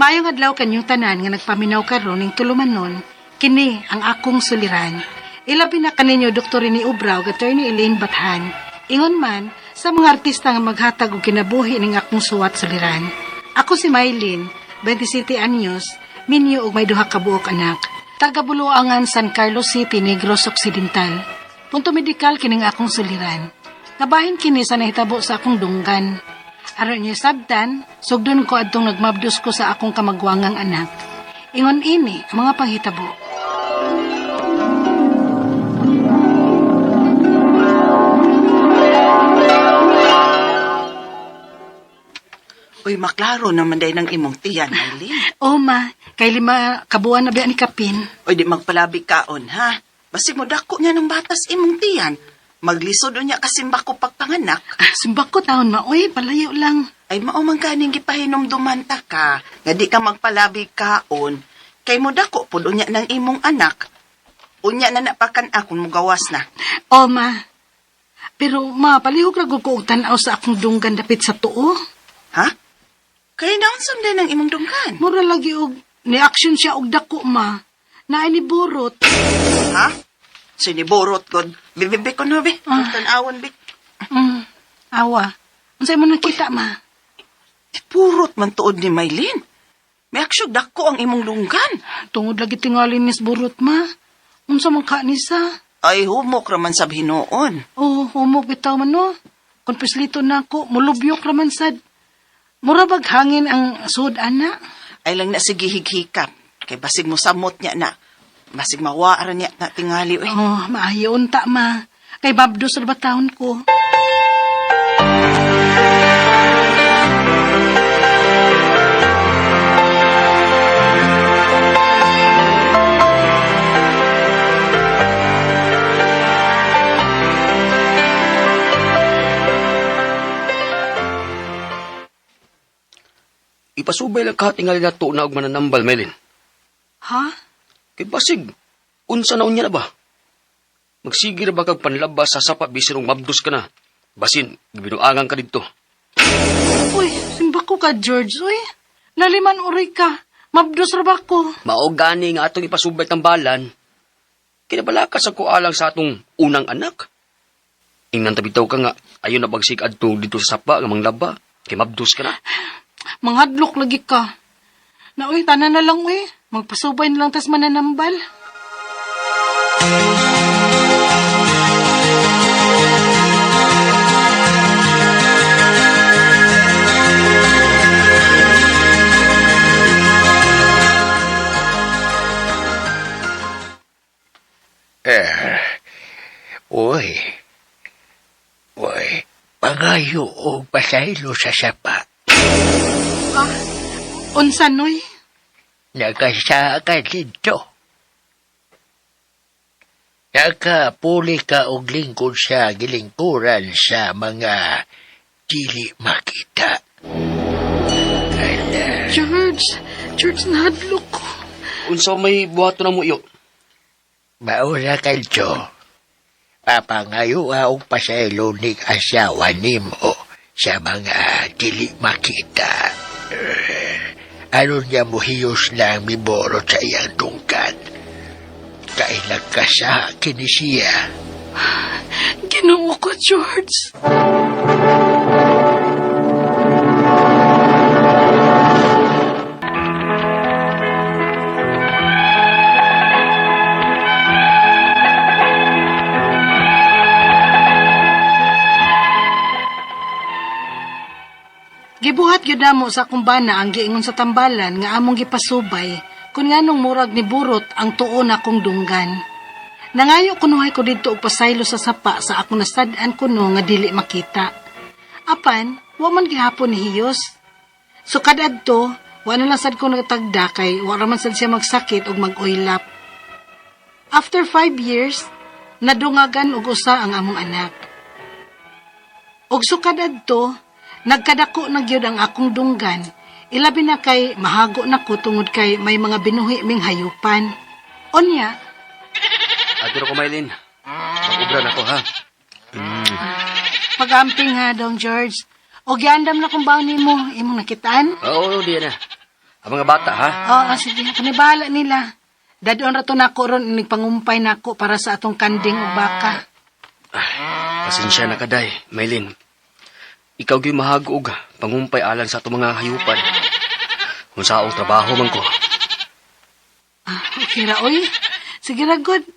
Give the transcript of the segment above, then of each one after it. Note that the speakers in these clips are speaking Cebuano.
Maayong adlaw kanyong tanan nga nagpaminaw karon ning tulumanon, kini ang akong suliran. Ilabi na kaninyo Dr. Rene Obra ug Attorney Elaine Bathan. Ingon man sa mga artista nga maghatag og kinabuhi ning akong suwat suliran. Ako si Mylene, 27 anyos, minyo og may duha ka buok anak. Taga Buluangan, San Carlos City, Negros Occidental. Punto medikal kining akong suliran. Nabahin kini sa nahitabo sa akong dunggan. Aron niyo sabtan, sugdon ko adtong nagmabdos ko sa akong kamagwangang anak. Ingon ini ang mga panghitabo. Uy, maklaro naman day ng imong tiyan, Eileen. O ma, kay 5 kabuan na biya ni Kapin. Uy, di magpalabi kaon, ha? Basig mo dako niya ng batas imong tiyan. Maglisod niya kasimba ko pagpanganak. Ah, simba ko taon ma, uy, palayo lang. Ay, mao man ganing gipahinomduman ta ka, nga di ka magpalabi kaon. Kay mo dako pud unya ng imong anak. Unya na napakan akong mugawas na. O ma, pero ma, palihog ra gud ko og tan-aw sa akong dunggan dapit sa tuo. Ha? Kay naunsa man ng imong dunggan? Mura lagi og ni-action siya og dako ma. Naay ni burot. Ha? Siniborot god. Bibibi ko no, bi. Ah. Tan-awon, bi. Awa. Unsay mo nakita ma? Purot man tuod ni Mylene. May aksyog dako ang imong lunggan. Tungod lagi tingali nis burot ma. Unsa man ka ni sa? Ay, humok raman sa hinuon. Oh, humok bitaw man no. Kung pislito na ako, mulubyok raman sad. Mura bag hangin ang sud ana. Ay lang na sige highikap. Kay basig mo samot niya na. Basig mawaara niya na tingali. Uy. Oh, maayo unta ma. Kay babdos ra ba taon ko. Ipasubay lang ka tingali na to na og mananambal, Melin. Ha? Kay basig, unsa na unya na ba? Magsige ra ba kag panlabas sa sapa bisin og mabdos ka na? Basin, gibinuangan ka didto. Uy, simba ko ka, George. Uy, naliman uray ka. Mabdos ra ba ko? Mao gani nga atong ipasubay tambalan. Kinabalaka sa kualang sa atong unang anak. Ingnan tabitaw ka nga, ayon na bagsig adto dito sa sapa nga manglaba. Kay mabdos ka na. Manghadlok lagi ka. Na uy, tanan na lang uy. Magpasubay na lang tas mananambal. Uy. Uy, pangayo og pasaylo sa sapa. Ah, unsa noy? Nagkasa ka dito. Nakapuli ka og lingkod sa gilingkuran sa mga dili makita. Ala, George, George, nahadlok ko. Unsa may buhaton na mo iyo? Maura kalyo. Papangayo og pasaylo ni asawa nimo sa mga dili makita. Aron niya muhiyos lang miborot sa iyang tungkat. Kay nagkasa kini siya. Ginoo ko, George. Gibuhat gyud namo sa akong bana ang giingon sa tambalan nga among gipasubay kun nganong murag ni burot ang tuon akong dunggan. Nangayo kunuhay ko didto og pasaylo sa sapa sa akong nasad-an kuno nga dili makita. Apan, wa man gihapon ni hiyos. Sukad adto, wa na lang sad ko nagtagda kay wa ra man sad siya magsakit og mag-oilap. After 5 years, nadungagan og usa ang among anak. Og sukad adto, nagkadako na gyud ang akong dunggan. Ilabi na kay mahago na ko tungod kay may mga binuhi ming hayupan. Onya, Adto ko, Mylene. Mag-ubra na ko, ha? Pag-amping ha, Dong George. O giandam na kung baon nimo, imong nakitaan? Oo, di na. Ang mga bata, ha? Oo, sige. Kami bahala nila. Dadon ra to nako ron inig pangumpay nako para sa atong kanding ug baka. Pasensya na ka, day, Maylin. Ikaw gyud mahagog pangumpay alang sa atong mga hayupan. Kung saong trabaho man ko. Ah, okay ra oy. Sige ra good.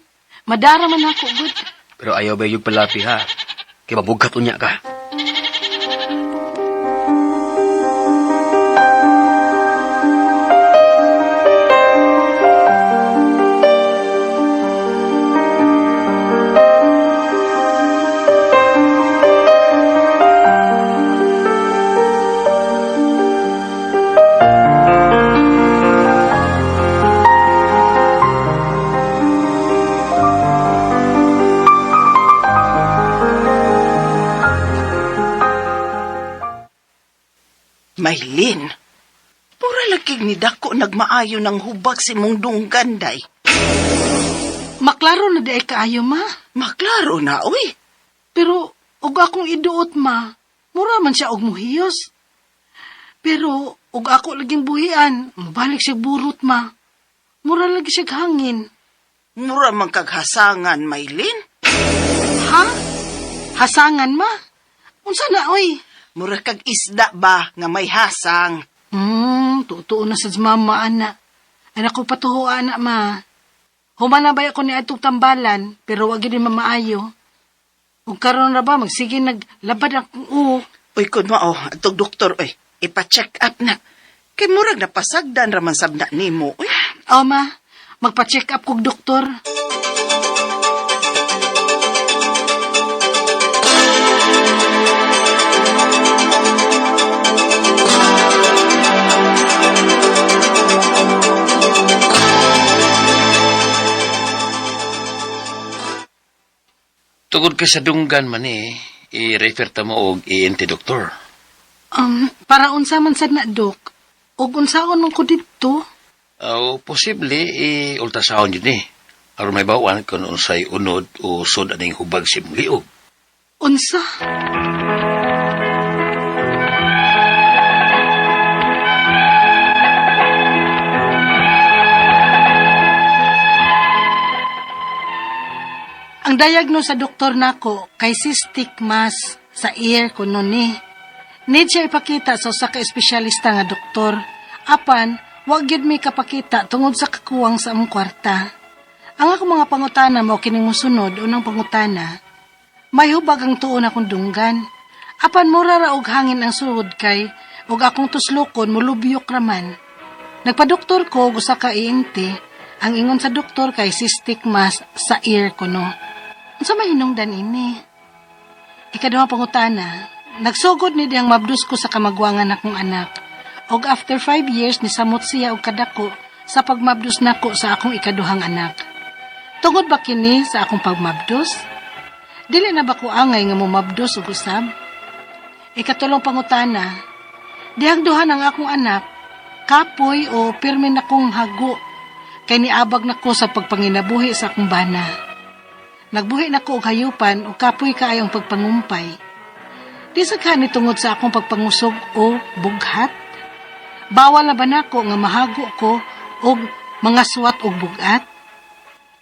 Madara man ako good. Pero ayaw ba yung palapi, ha? Kay mabugkat unya ka. Maylin, pura lagig ni dako nagmaayo ng hubag si mong dunggan, day. Maklaro na di ay kaayo ma. Maklaro na, uy. Pero og akong iduot ma, mura man siya og muhiyos. Pero og ako laging buhian, mobalik siya burot ma. Mura lagi siya hangin. Mura man kaghasangan, Maylin. Ha? Hasangan ma? Unsa na oy? Mura kag isda ba nga may hasang. Tutuo na sa mama ana. Ay naku patuho ana ma. Humana ba ako ni atong tambalan, pero wag gyud ni mamaayo. Ug karon ra ba magsige naglabad akong uok. Uy, kun mao, atong doktor, uy, ipa-check up na. Kay murag napasagdan raman sabna nimo, uy. O ma, magpa-check up kog doktor. Tugod kay sa dunggan man eh, i-refer ta mo og ENT doktor. Para unsa man sad na dok. Ug unsaon man ko didto? O posible i-ultrasound yun eh. Aron may bawan kung unsay unod o sud aning hubag sa imong liog. Unsa? Ang diagnose sa doktor nako kay cystic mass sa ear kuno ni. Need siya ipakita sa usa ka espesyalista nga doktor. Apan, wa gyud mi kapakita tungod sa kakuwang sa among kwarta. Ang akong mga pangutana mao kining mosunod unang pangutana. May hubag ang tuon akong dunggan. Apan mura ra og hangin ang suod kay og akong tuslokon molubyok raman. Nagpadoktor ko og usa ka ENT. Ang ingon sa doktor kay cystic mass sa ear kuno. Unsa may hinungdan ini? Ikaduha pangutana, nagsugod ni diyang mabdus ko sa kamagwangan akong anak. Og after 5 years nisamot siya og kadako sa pagmabdus nako sa akong ikaduhang anak. Tungod ba kini sa akong pagmabdus? Dili na ba ko angay nga mumabdos og usab? Ikatulong pangutana, dihang duha ang akong anak, kapoy o pirmi na kong hago, kay niabag na ko sa pagpanginabuhi sa akong bana. Nagbuhi na ko og hayupan o kapoy kaayo ang pagpangumpay. Di saghan ni tungod sa akong pagpangusog o bughat. Bawal na ba nako nga mahago ko og mga suwat og bugat?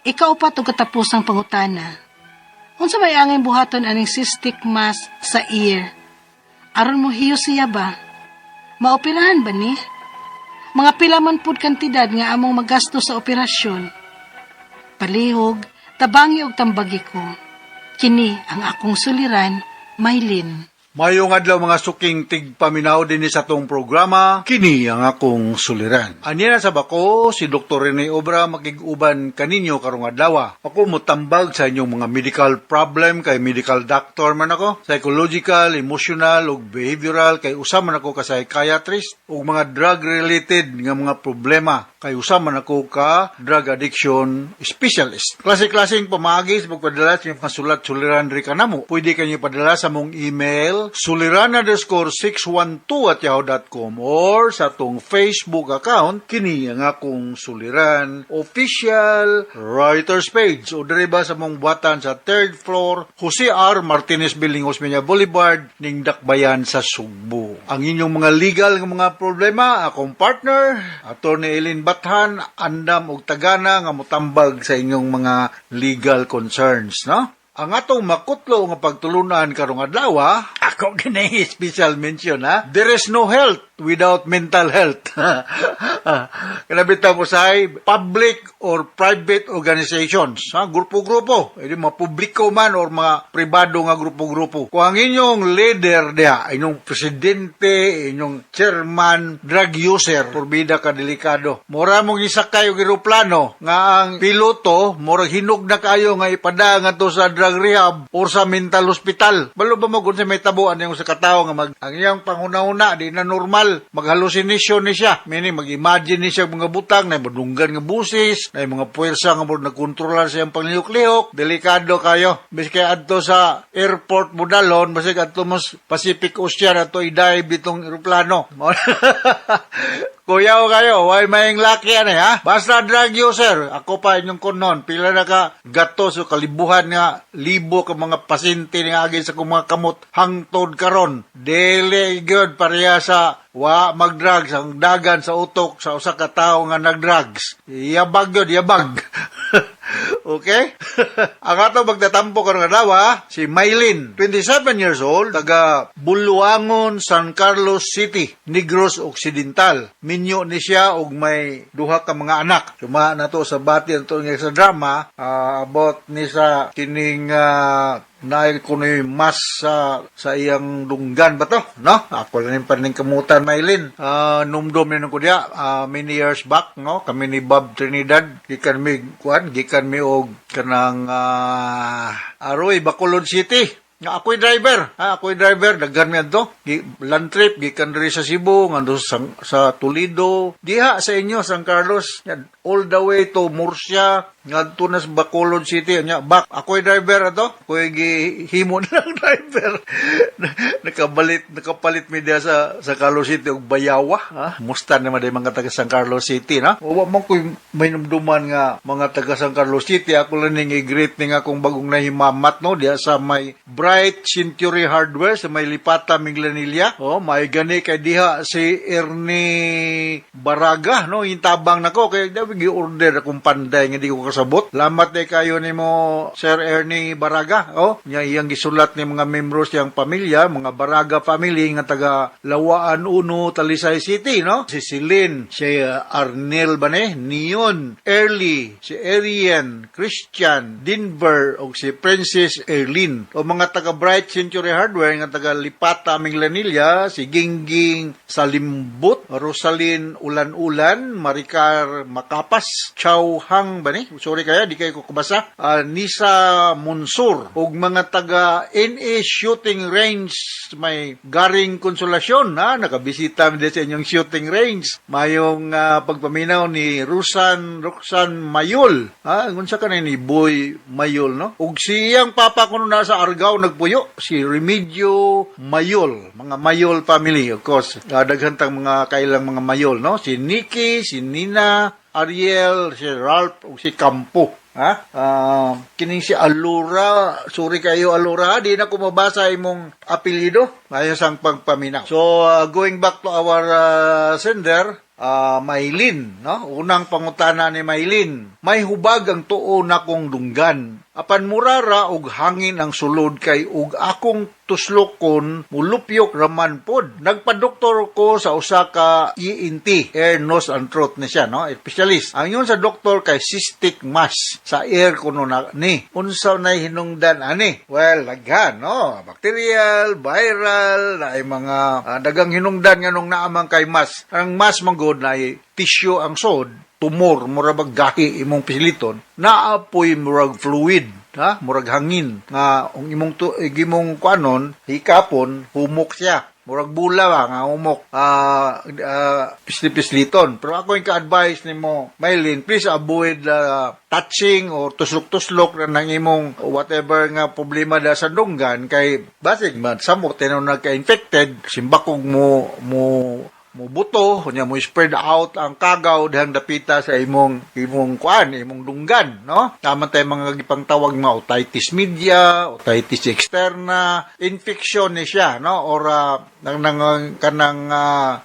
Ikaupat og katapusang pangutana. Unsa may angay buhaton aning cystic mass sa ear? Aron mo hiyo siya ba? Maoperahan ba ni? Mga pila man pud kantidad nga among magasto sa operasyon. Palihog, tabangi og tambagi ko. Kini ang akong suliran, Maylin. Mayong adlaw mga suking tigpaminaw dinhi sa atong programa, kini ang akong suliran. Anya na sa bako, si Dr. Rene Obra makig-uban kaninyo karong adlaw. Ako motambag sa inyong mga medical problem kay medical doctor man ako, psychological, emotional ug behavioral kay usa man ako ka psychiatrist ug mga drug related nga mga problema. Kay usa man ako ka drug addiction specialist. Klase-klaseng pamaagi sa pagpadala sa inyong mga sulat suliran diri kanamo. Pwede kanyo padala sa among email suliran_612@yahoo.com or sa atong Facebook account, kini ang akong suliran official writers page, o diri ba sa among buhatan sa third floor, Jose R. Martinez Building, Osmeña Boulevard, ning Dakbayan sa Sugbo. Ang inyong mga legal nga mga problema, akong partner, Attorney Eileen Bathan, andam og tagana nga motambag sa inyong mga legal concerns, no? Ang atong makutlo nga pagtulunan karong adlaw, ako gani special mention ha. There is no health without mental health. Kanabita mo sa public or private organizations, ha, grupo-grupo, edi mga publiko man or mga pribado nga grupo-grupo. Kung ang inyong leader diha, inyong presidente, inyong chairman, drug user, porbida ka delikado. Mura mong isakay og eroplano nga ang piloto murag hinog na kayo nga ipada nga to sa drug rehab or sa mental hospital. Balo ba mo kung sa may tabuan yung sa katao nga mag ang iyang panghuna-huna di na normal, maghallucination ni siya. Meaning mag-imagine ni siya mga butang na madunggan nga busis, na mga puwersa nga murag nagkontrolar sa iyang panglihok-lihok, delikado kayo. Biski adto sa airport modalon, basig adto mo sa Pacific Ocean ato i-dive itong eroplano. Kuyaw kayo, way maying laki ani ha. Basta drug user, ako pa inyong kunon, pila na ka gato so kalibuhan nga libo ka mga pasyente nga agi sa akong mga kamot hangtod karon. Dili gyud pareha sa wa mag-drugs ang dagan sa utok sa usa ka tawo nga nag-drugs. Yabag gyud, yabag. Okay? Ang ato magtatampo karong adlaw, si Mylene, 27 years old, taga Buluangon, San Carlos City, Negros Occidental. Minyo ni siya og may duha ka mga anak. Suma na to sa bati ato nga sa drama about ni sa kining naay kuno'y mas sa iyang dunggan ba to, no? Ako lang yung paning kamutan, Mylene. Numdum ni ko diya, many years back, no? Kami ni Bob Trinidad, gikan mi, kuan, gikan mi og kanang Aroy, Bacolod City. Nga ako'y driver, ha, ako'y driver, daghan mi adto. Land trip gikan diri sa Cebu ngadto sa Toledo, diha sa inyo San Carlos, yan, all the way to Murcia, ngadto na sa Bacolod City, nya back. Ako'y driver ato, ako'y gihimo na lang driver. Nakapalit mi diha sa Carlos City og Bayawa, ha. Musta naman day mga taga San Carlos City, no? Wa man ko'y mainumduman nga mga taga San Carlos City, ako lang ning i-greet ning akong bagong nahimamat, no, diha sa may Bright Century Hardware sa may Lipata, Minglanilla. Oh, may gani kay diha si Ernie Baraga, no, yung tabang nako kay daw gi-order akong panday nga di ko kasabot. Lamat day kayo nimo, Sir Ernie Baraga. Oh, nya iyang gisulat ni mga membros siyang pamilya, mga Baraga family nga taga Lawaan Uno, Talisay City, no? Si Celine, si Arnel ba ni, Neon, Early, si Arian, Christian, Denver, o si Princess Erlene. O mga taga Bright Century Hardware nga taga Lipata, Minglanilla, si Gingging Salimbut, Rosalyn Ulan-Ulan, Maricar Makapas, Chow Hang ba ni? Sorry kaya, di kayo ko kabasa. Nisa Munsur, ug mga taga NA Shooting Range may Garing Konsolasyon, ha? Nakabisita mi sa inyong shooting range. Mayong pagpaminaw ni Rusan Roxan Mayol. Ha? Unsa ka na ni Boy Mayol, no? Ug siyang papa kuno nasa Argao nagpuyo, si Remigio Mayol. Mga Mayol family, of course. Daghan tang mga kailang mga Mayol, no? Si Nikki, si Nina, Ariel, si Ralph, ug si Campo. Ha? Kining si Alura, sorry kayo Alura, di na ko mabasa imong apelyido. Ayos ang pagpaminaw. So, going back to our sender, Maylin, no? Unang pangutana ni Maylin, may hubag ang tuo nakong dunggan. Apan murara og hangin ang sulod kay og akong tuslokon mulupyok raman pod. Nagpadoktor ko sa usa ka ENT, ear, nose and throat ni siya, no? Specialist. Ang yun sa doktor kay cystic mass sa ear kuno na ni. Unsa nay hinungdan ani? Well, daghan, no? Bacterial, viral, na ay mga dagang hinungdan nganong naamang kay mass. Ang mass man gud na ay tissue ang sod, tumor, mura bag gahi imong pisiliton, naapoy murag fluid, ha? Murag hangin nga ang imong to, imong kuanon, hikapon, humok siya. Murag bula ba nga humok, pisli-pisliton. Pero ako yung ka-advise nimo, Mylene, please avoid touching or tuslok-tuslok na ng imong whatever nga problema da sa dunggan kay basig man samok tinuod nagka-infected, simbakog mo mo mo buto, unya mo spread out ang kagaw dihang dapita sa imong imong kuan, imong dunggan, no? Tama tayo mga gipangtawag mga otitis media, otitis externa, infection ni siya, no? Or nang nang kanang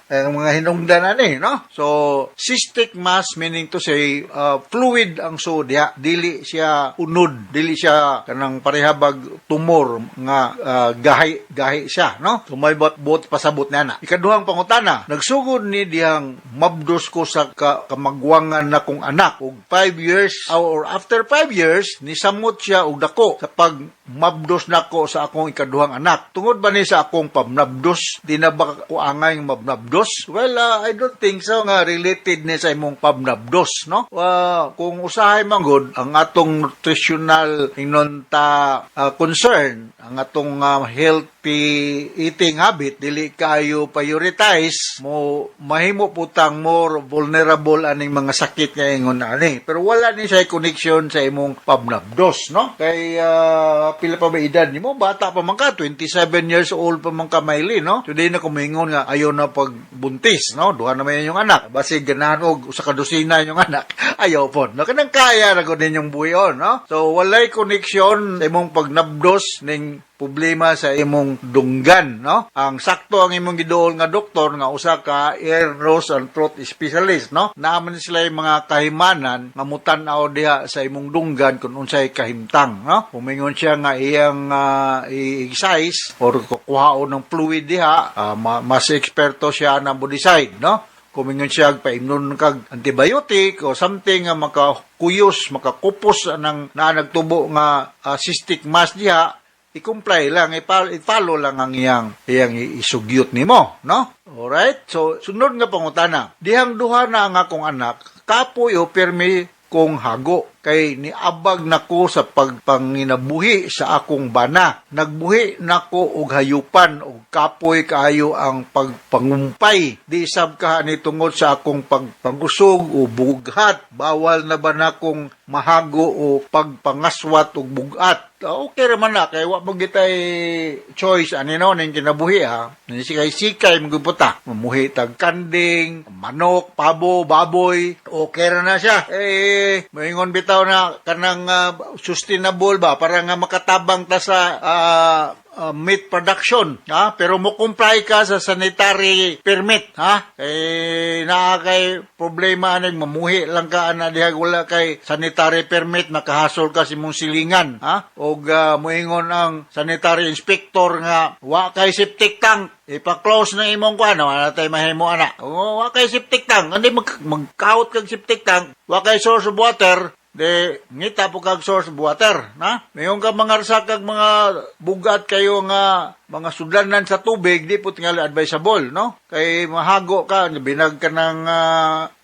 mga hinungdan ani, no? So cystic mass, meaning to say fluid ang sod, dili siya unod, dili siya kanang parehabag tumor nga gahi gahi siya, no? So may bot bot pasabot niya na. Ikaduhang pangutana, nagsugod ni dihang mabdos ko sa kamagwangan na kong anak og 5 years or after 5 years nisamot siya og dako sa pag mabdos nako sa akong ikaduhang anak. Tungod ba ni sa akong pamnabdos? Di na ba ko angay mabnabdos? Well, I don't think so nga related ni sa imong pamnabdos, no? Kung usahay man gud ang atong nutritional ingnon ta concern, ang atong healthy eating habit dili kayo prioritize mo, mahimo putang more vulnerable aning mga sakit nga ingon ani. Pero wala ni siya connection sa imong pamnabdos, no? Kay pila pa ba edad nimo? Bata pa man ka, 27 years old pa man ka, Miley, no? Today na kumingon nga ayaw na pagbuntis, no? Duha na man inyong anak. Basig ganahan og usa ka dosina inyong anak. Ayaw pod. No, kanang kaya ra gud ninyong buhion, no? So walay connection sa imong pagnabdos ning problema sa imong dunggan, no? Ang sakto ang imong giduol nga doktor nga usa ka ear, nose and throat specialist, no? Naaman sila yung mga kahimanan nga mutan-aw diha sa imong dunggan kung unsay kahimtang, no? Umingon siya nga iyang i-size or kukuhaon ng fluid diha, mas eksperto siya na mo decide, no? Kumingon siya paimnon kag antibiotic o something nga makakuyos, makakupos anang naa nagtubo nga cystic mass diha, i-comply lang, i-follow lang ang iyang iyang isugyot nimo, no? Alright? So, sunod nga pangutana. Dihang duha na ang akong anak, kapoy o pirmi kong hago kay niabag nako sa pagpanginabuhi sa akong bana. Nagbuhi nako og hayupan og kapoy kaayo ang pagpangumpay. Di sab ka ni tungod sa akong pagpangusog o bughat. Bawal na ba nakong mahago o pagpangaswat og bugat? Okay raman na kay wa mo gitay choice ani, no, ning kinabuhi ha. Ni sikay sikay maguputa. Mamuhi tag kanding, manok, pabo, baboy, okay ra na siya. Eh moingon bitaw na kanang sustainable ba para nga makatabang ta sa meat production, ha, pero mo comply ka sa sanitary permit, ha, eh naa kay problema aning mamuhi lang ka ana diha wala kay sanitary permit, makahasol ka sa imong silingan, ha, og moingon ang sanitary inspector nga wa kay septic tank, ipa-close na imong kuan, wala tay mahimo ana. O, wa kay septic tank, hindi magkahot kag septic tank, wa kay source of water, de ngita po kag source of water, na mayon ka mga kag mga bugat kayo nga mga sudlanan sa tubig, di po tingali advisable, no, kay mahago ka, binag ka ng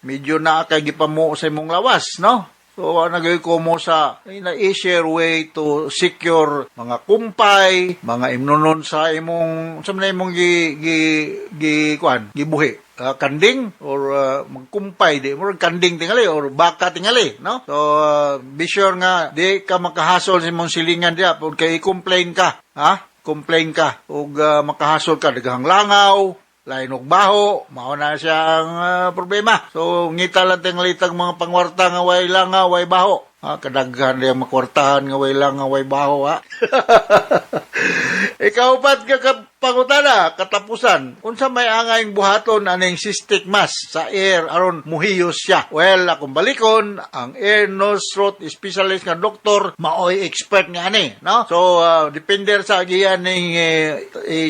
medyo na kay gipamo sa imong lawas, no? So, nagay ko mo sa na easier way to secure mga kumpay, mga imnonon sa imong sa mga imong gi gi gi kuan, gibuhi. Kanding or magkumpay di mo kanding tingali or baka tingali, no? So be sure nga di ka makahasol sa imong silingan diha pud kay i-complain ka, ha? Complain ka ug makahasol ka, daghang langaw, lain og baho, mao na siya ang problema. So ngita lang tingali tag mga pangwarta nga way langaw, way baho. Ha, kadaghan diya makwartahan nga way langaw, way baho, ha. Ikaw ba't ka pangutana, katapusan, unsa may angayng buhaton aning cystic mass sa ear aron muhiyos siya? Well, akong balikon, ang ear, nose, throat specialist nga doktor, maoy expert nga ani, no? So, depende sa agian ning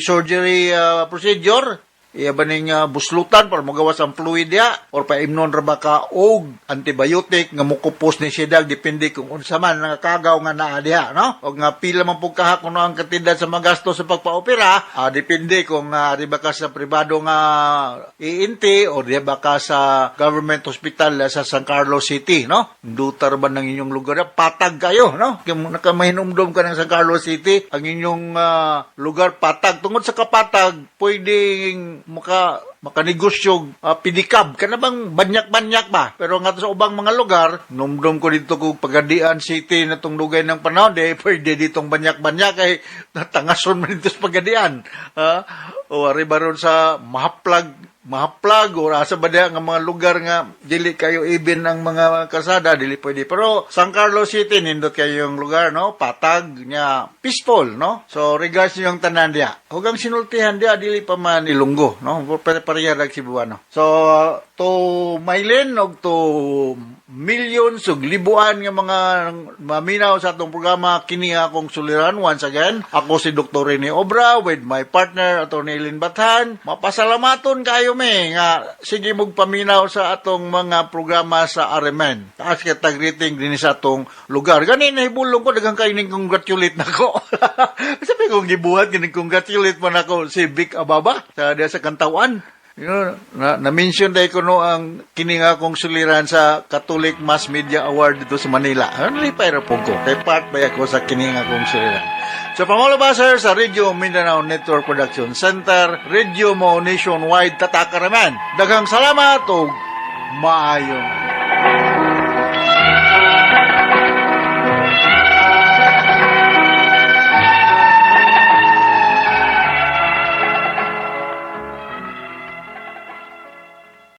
surgery procedure. Iya ba ning buslutan para magawas ang fluid diha or paimnon ra ba ka og antibiotic nga mukupos ni siya, depende kung unsa man nga kagaw nga naa diha, no? Og nga pila man pud kaha kuno ang kantidad sa magasto sa pagpaopera, depende kung di ba ka sa pribado nga ENT o di ba ka sa government hospital sa San Carlos City, no? Dutar ba ng inyong lugar? Patag kayo, no? Kung nakamahinumdom ka ng San Carlos City, ang inyong lugar patag. Tungod sa kapatag, pwedeng makanegosyo pedicab kana bang banyak-banyak ba, pero nga sa ubang mga lugar, numdum ko dito kung Pagadian City na tong dugay ng panahon, di pwede ditong banyak-banyak kay natangason man dito sa Pagadian, o ari baron sa Mahaplag Mahaplag o asa ba diha nga mga lugar nga dili kayo even ang mga kasada, dili pwede. Pero San Carlos City, nindot kayo yung lugar, no? Patag nya, peaceful, no? So regards yung tanan diha, hugang sinultihan diha, dili pa man Ilonggo, no? Pero pareha ra Cebuano. So to Mylene og to millions ug libuan nga mga maminaw sa atong programa, kini akong suliran. Once again, ako si Dr. Rene Obra with my partner, Atty. Eileen Bathan. Mapasalamaton kayo me nga sige mog paminaw sa atong mga programa sa RMN. Taas kay tag rating dinhi sa atong lugar. Gani nahibulong ko daghang kayo ning congratulate nako. Sabi ko gibuhat kining congratulate man ako si Vic Ababa sa diya sa Kantawan. Na-mention dahil ko no ang kini nga akong suliran sa Catholic Mass Media Award dito sa Manila. Ano ni pa po ko? Kay part ba ako sa kini nga akong suliran. So pamalo sir sa Radio Mindanao Network Production Center, Radio Mo Nationwide, tataka raman. Daghang salamat ug maayong